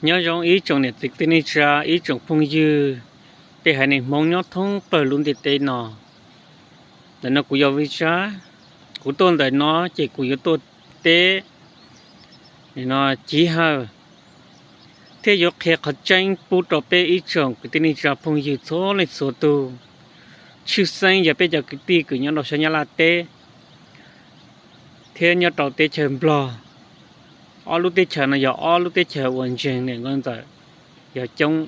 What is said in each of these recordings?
Nyob zoo ib tsoom niam txiv kwv tij neej tsa, ib tsoom phooj ywg, tej haiv neeg Hmoob nyob thoob plaws lub ntiaj teb no. Ntawm no kuv yog Vij Tsab. Kuv tuaj ntawm no ces kuv yuav tuaj teb no Cib Hawj, thiab yuav qhia qhov tseeb pub rau peb ib tsoom kwv tij neej tsa phooj ywg txhua leej txhua tug. Tshwj xeeb yog peb cov kwv tij kws nyob rau sab Nyab Laj teb thiab nyob rau teb chaws Nplog. Ob lub teb chaws no yog ob lub teb chaws uas ntseeg niam nkauj ntxawm yog coob.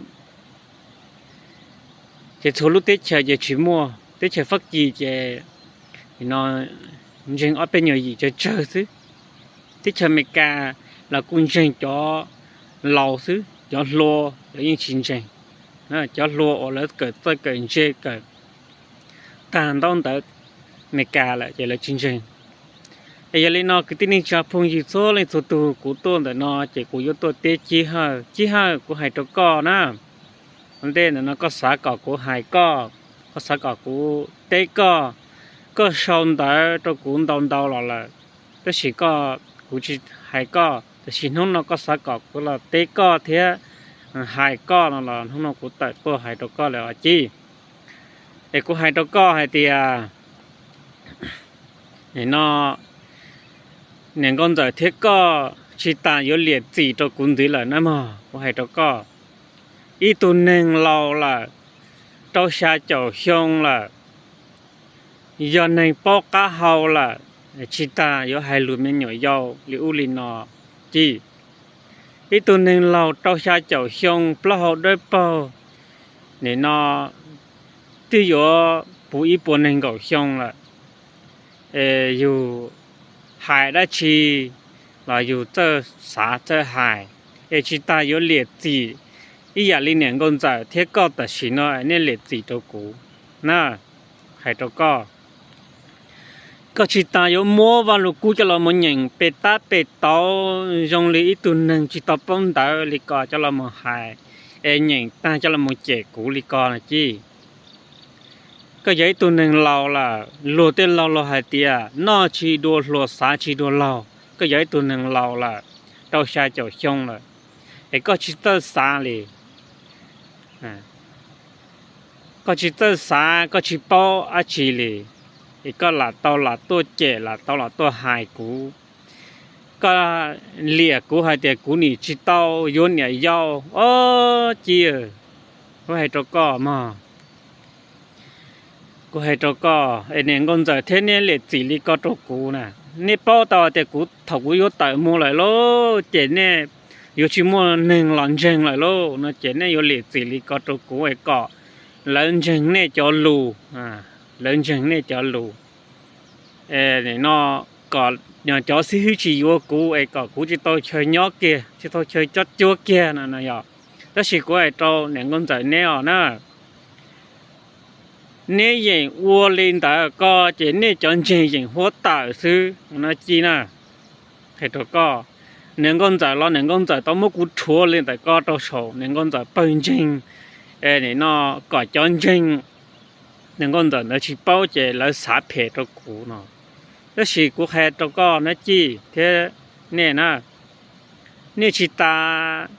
Ces txhua lub teb chaws ces tsis muaj, teb chaws Fab Kis ces no ntseeg ob peb nyuag yim tsawg tsawg xwb. Teb chaws Amelikas los kuj ntseeg cov laus xwb, cov hluas lawv yeej tsis ntseeg. Cov hluas uas lawv kawm txawj kawm ntse kawm tag ntaub ntawv Amelikas lawm ces lawv tsis ntseeg. Es yog li no kwv tij neej tsa phooj ywg txhua leej txhua tug, kuv tuaj ntawm no ces kuv yuav tuaj teb Cib Hawj. Cib Hawj, kuv hais rau koj na, ua ntej ntawm no koj xav kom kuv hais koj, koj xav kom kuv teb koj, koj sau ntawv rau kuv ntau ntau los lawm, tab sis koj, kuv tsis hais koj, tab sis hnub no koj xav kom kuv los teb koj thiab hais koj no los hnub no kuv tawm tuaj hais rau koj lawm os Cib. Es kuv hais rau koj hais tias no niam nkauj ntxawm thiab koj tsis tas yuav liam txim rau kuv ntxiv lawm na mog. Kuv hais rau koj, ib tug neeg laus lawm, rau xya caum xyoo lawm, yog neeg paub qab hau lawm, tsis tas yuav hais lus me nyuam yaus li ub li no. Cib, ib tug neeg laus rau xya caum xyoo plaub hau dawb paug, nim no twb yuav puv ib puas nees nkaum xyoo lawm, es yus hais dab tsi los yus txawj xav txawj hais, es tsis tas yuav liam txim ib yam li niam nkauj ntxawm thiab koj tam sim no nej liam txim rau kuv na. Hais rau koj, koj tsis tas yuav muab Vaj Lug Kub coj los mus nyeem pem tab pem tauv zoo li ib tug neeg tsis tau paub ntawv li ko coj los mus hais, es nyeem tag coj los mus cem kuv li ko na Cib. Koj yog ib tug neeg laus lawm, luag tej laug luag hais tias noj tsis dua hluas xav tsis dua laug. Koj yog ib tug neeg laus lawm, rau xya caum xyoo lawm, es koj tsis txawj xav li. Koj tsis txawj xav, koj tsis paub dab tsi li, es koj lam tau lam tuaj cem lam tau lam tuaj hais kuv. Koj liam kuv hais tias kuv nim tsis tau yuav niam yau os Cib. Kuv hais rau koj mog, kuv hais rau koj, es niam nkauj ntxawm thiab nej liam txim li ko rau kuv na. Nej paub tau tias kuv thaum kuv yuav tawm mus lawm lauj, ces nej yuav tsis muaj neeg los ntseeg lawm lauj no, ces nej yuav liam txim li ko rau kuv es kom lawv ntseeg nej cov lus, lawv ntseeg nej cov lus. No kom cov xib hwb tsis yuav kuv es kom kuv tsis tau chaw nyob kiag, tsis tau chaw cob cuab kiag no no yog. Tab sis kuv hais rau niam nkauj ntxawm neb os na, neb yeem ua li ntawd ko ces nej cov ntseeg yeem huab tawm xwb no Cib na. Hais rau koj, niam nkauj ntxawm los niam nkauj ntxawm tau muab kuv rhuav li ntawm ko rau saum niam nkauj ntxawm pawg ntseeg, nim no kom cov ntseeg niam nkauj ntxawm ntawd tsis paub ces lawv xav phem rau kuv no. Tab sis kuv hais rau koj na Cib thiab nej na, nej tsis tas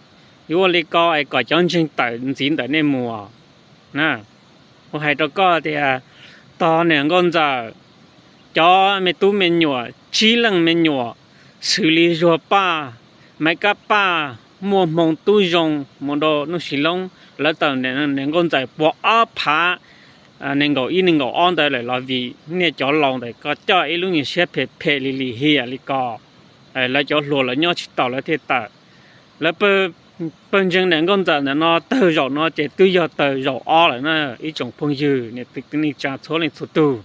yuav ua li ko es kom cov ntseeg tawm ntxiv ntawm nej mus na. Kuv hais rau koj tias tog niam nkauj ntxawm cov me tub me nyuam tsib leej me nyuam xws li Zuag Paj, Maiv Kab Paj, Muaj Hmoo, Tub Zoo mus rau Nuj Sis Loob, lawv tawm niam nkauj ntxawm puas ob phav nees nkaum ib nees nkaum ob ntawd lawm los vim nej cov laus ntawm ko coj ib lub nyuag siab phem phem li lim hiam li ko. Lawv cov hluas lawv nyob tsis tau lawv thiaj tawm. Lawv pawg ntseeg niam nkauj ntxawm ntawm no tawg zaum no ces twb yog tawg zaum ob lawm na ib tsoom phooj ywg niam txiv kwv tij neej tsa txhua leej txhua tug.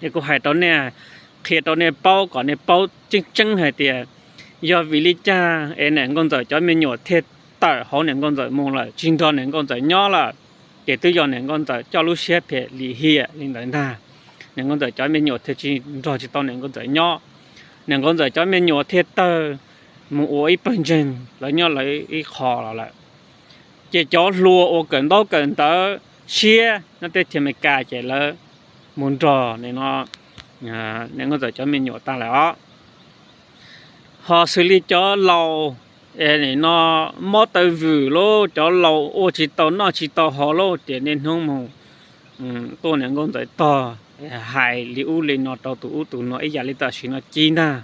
Es kuv hais rau nej, qhia rau nej paub kom nej paub tseeb tseeb hais tias yog vim li cas es niam nkauj ntxawm cov me nyuam thiaj tawm hauv niam nkauj ntxawm mus lawm, tsis nrog niam nkauj ntxawm nyob lawm. Ces twb yog niam nkauj ntxawm coj lub siab phem lim hiam li ntawd ntag, niam nkauj ntxawm cov me nyuam thiaj tsis nrog tsis tau niam nkauj ntxawm nyob. Niam nkauj ntxawm cov me nyuam thiaj tawg mus ua ib pawg ntseeg lawv nyob lawv ib qho los lawm. Ces cov hluas uas kawm ntaub kawm ntawv siab nyob teb chaws Amelikas ces lawv mus nrog niam nkauj ntxawm cov me nyuam tag lawm os. Ho xws li cov laus nim no mob taw vwm lauj, cov laus ua tsis tau noj tsis tau haus lauj, ces niaj hnub mus tuaj niam nkauj ntxawm tog, hais li ub li no rau tus ub tus no ib yam li tam sim no Cib ntag.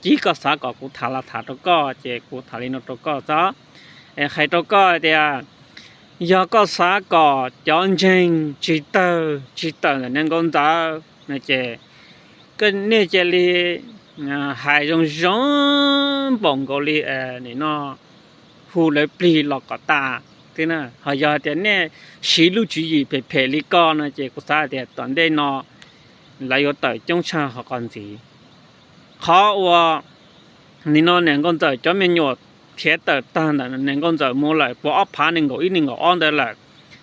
Cib, koj xav kom kuv tham los tham rau koj, ces kuv tham li no rau koj xwb. Hais rau koj tias yog koj xav kom cov ntseeg tsis tawg tsis tawm ntawm niam nkauj ntxawm no ces nej cia li hais zoo zoo npaum nkaus li nim no hu lawv plig los kom tas xwb na. Ho yog tias nej siv lub tswv yim phem phem li koj no ces kuv xav tias tom ntej no lawv yuav tawm coob tshaj qhov ntxiv. Qhov uas nim no niam nkauj ntxawm cov me nyuam khiav tawm tag ntawm niam nkauj ntxawm mus lawm puas ob phav nees nkaum ib nees nkaum ob ntawd lawm,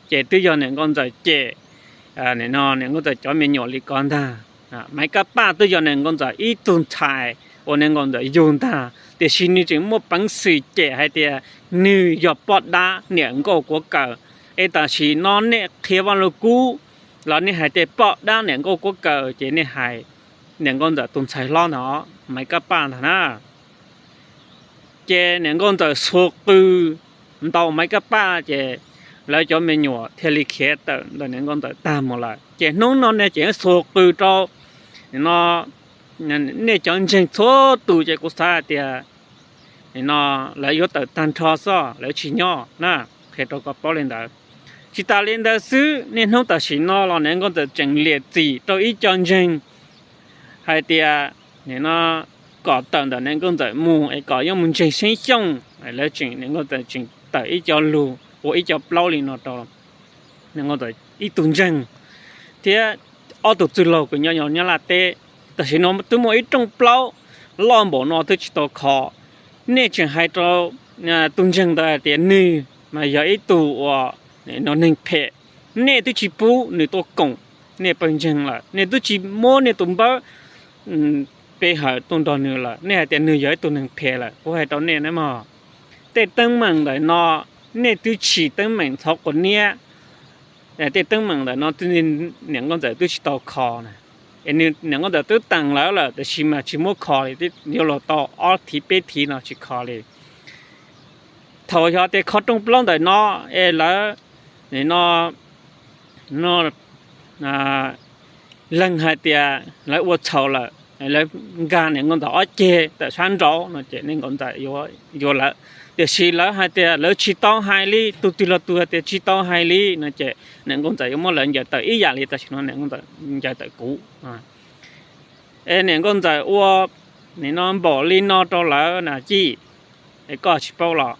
ces twb yog niam nkauj ntxawm cem niam nkauj ntxawm cov me nyuam li ko ntag. Maiv Kab Paj twb yog niam nkauj ntxawm ib tug ntxhais uas niam nkauj ntxawm yug ntag, tiam sis nws tseem muaj peev xwm cem hais tias nws yog poj dab niam nkauj Kuab Kaws. Es tam sim no nej qhia Vaj Lug Kub los nej hais tias poj dab niam nkauj Kuab Kaws, ces nej hais niam nkauj ntxawm tus ntxhais hlob ntag, Maiv Kab Paj ntag na. Ces niam nkauj ntxawm xuas qw ntaus Maiv Kab Paj, ces lawv cov me nyuam thiaj li khiav tawm ntawm niam nkauj ntxawm tag mus lawm. Ces hnub no nej tseem xuas qw rau no nej cov ntseeg txhua tus, ces kuv xav hais tias nim no lawv yuav tawm tag nrho xwb, lawv tsis nyob na. Qhia rau koj paub li ntawd. Tsis tas li ntawd xwb, niaj hnub tam sim no los niam nkauj ntxawm tseem liam txim rau ib co ntseeg hais tias nim no kom tawm ntawm niam nkauj ntxawm mus es kom yuav mus ntseeg Xeeb Xyooj. Lawv tseem, niam nkauj ntxawm tseem tawm ib co lug ua ib co plaub li no rau niam nkauj ntxawm ib tug ntseeg thiab ob tug txwj laug kws nyob nyob Nyab Laj teb. Tam sim no twb muaj ib rooj plaub loj npaum no twb tsis tau kho. Nej tseem hais rau tus ntseeg ntawd hais tias nws mas yog ib tug uas no neeg phem, nej twb tsis pub nws tuaj koom nej pawg ntseeg lawm, nej twb tsis muab nej tus npawb pe hawm tuaj nrog nws lawm, nej hais tias nws yog ib tug neeg phem lawm. Kuv hais rau nej na mog, tej teeb meem ntawm no nej twb tsis teeb meem ntxhov quav niab, tej teeb meem ntawm no niam nkauj ntxawm twb tsis tau kho na. Es niam nkauj ntxawm twb teem lawv lawm, tab sis mas tsis muab kho li, yuav luag tau ob thiv peb thiv no tsis kho li. Thaum yog tias kho rooj plaub ntawm no es lawv no leeg hais tias lawv ua txhaum lawm, lawv nkag niam nkauj ntxawm ob ceg tawm sab nraud no ces niam nkauj ntxawm yuav lawv. Tiam sis lawv hais tias lawv tsis tau hais li, tus twg los tus hais tias tsis tau hais li no ces niam nkauj ntxawm yuav muab lawv ncaws tawm ib yam li tam sim no niam nkauj ntxawm ncaws tawm kuv. Es niam nkauj ntxawm ua nim no npaum li no rau lawv na Cib, es koj tsis paub los?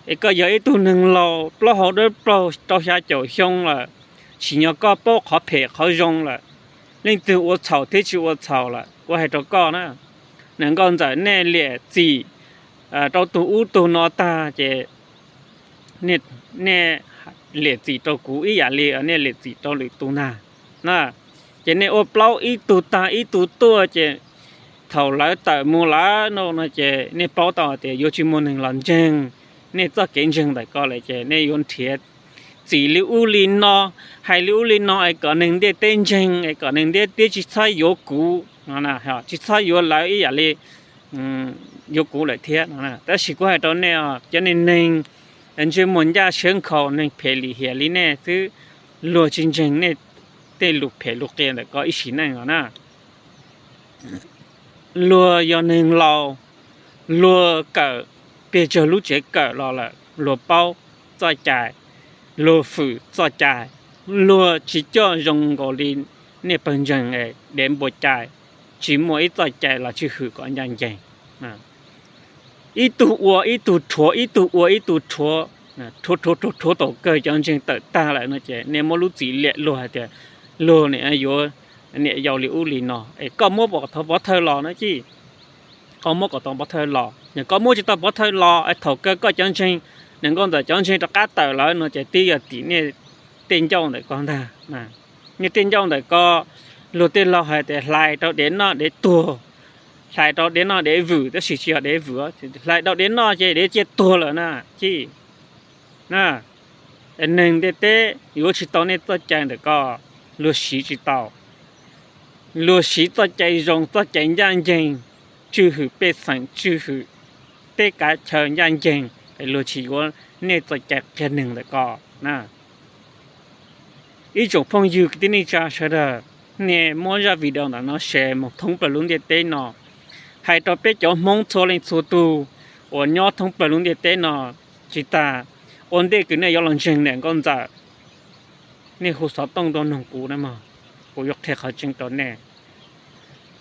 Es koj yog ib tug neeg laus plaub hau dawb paug rau xya caum xyoo lawm, tsim nyog koj paub qhov phem qhov zoo lawm. Leej twg ua txhaum thiab tsis ua txhaum lawm, kuv hais rau koj na, niam nkauj ntxawm nej liam txim rau tus ub tus no tag ces nej liam txim rau kuv ib yam li nej liam txim rau lwm tus ntag na. Ces nej ua plaub ib tug tag ib tug tuaj ces thaum lawv tawm mus lawm no no ces nej paub tau hais tias yuav tsis muaj neeg los ntseeg nej txoj kev ntseeg ntawm ko lawm ces nej yuav nrhiav txim li ub li no, hais li ub li no es kom neeg ntiaj teb ntseeg, es kom neeg ntiaj teb tsis txhob yuav kuv, tsis txhob yuav lawv ib yam li yuav kuv lawm thiab no. Tab sis kuv hais rau nej, cov neeg neeg ntsej muag ncaj siab nkhaus, neeg phem lim hiam li nej xwb, luag tsis ntseeg nej tej lus phem lus qia ntawm ko ib sim neej no na. Luag yog neeg laus, luag kawm pes tsawg lub tsev kawm los lawm, luag paub txoj cai, luag fwm txoj cai, luag tsis coj zoo nkaus li nej pawg ntseeg es dev npua cai, tsis muaj ib txoj cai los tswj hwm kom ncaj ncees. Ib tug ua ib tug rhuav, ib tug ua ib tug rhuav, rhuav rhuav rhuav rhuav tau kawg cov ntseeg tawm tag lawm no ces nej muab lub txim liam luag hais tias luag niam yuav niam yau li ub li no es koj muab kom tau pov thawj los na Cib. Koj muab kom tau pov thawj los, yog koj muab tsis tau pov thawj los es thaum kawg koj cov ntseeg, niam nkauj ntxawm cov ntseeg rov qab tawm lawm no ces twb yog tim nej tej ncauj ntawm ko ntag. Nej tej ncauj ntawm ko, luag tej laug hais tias hlais rau dev noj dev tuag, hlais rau dev noj dev vwm, tab sis tsis yog dev vwm, hlais rau dev noj ces dev cia tuag lawm na Cib. Neeg ntiaj teb yuav tsis tau nej txoj cai ntawm ko, luag siv tsis tau. Luag siv txoj cai zoo, txoj cai ncaj ncees, tswj hwm pej xeem, tswj hwm teb kav chaw ncaj ncees, luag tsis yuav nej txoj cai qhia neeg ntawm ko na. Ib tsoom phooj ywg kwv tij neej tsa sawv daws, nej muab zaj video ntawm no share mus thoob plaws lub ntiaj teb no, hais rau peb cov Hmoob txhua leej txhua tus uas nyob thoob plaws lub ntiaj teb no. Tsis tas ua ntej kws nej yuav los ntseeg niam nkauj ntxawm, nej hu xov tooj tuaj noog kuv na mog, kuv yuav qhia qhov tseeb rau nej.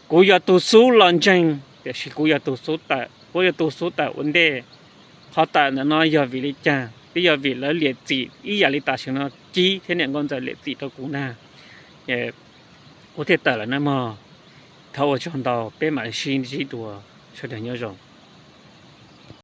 Kuv yog tus xub los ntseeg, tiam sis kuv yog tus xub tawm, kuv yog tus xub tawm ua ntej. Qhov tawm ntawm no yog vim li cas? Twb yog vim lawv liam txim ib yam li tam sim no Cib thiab niam nkauj ntxawm liam txim rau kuv ntag, kuv thiaj tawm lawm na mog. Thov ua tsaug ntau, peb mam li sib ntsib dua, sawv daws nyob zoo.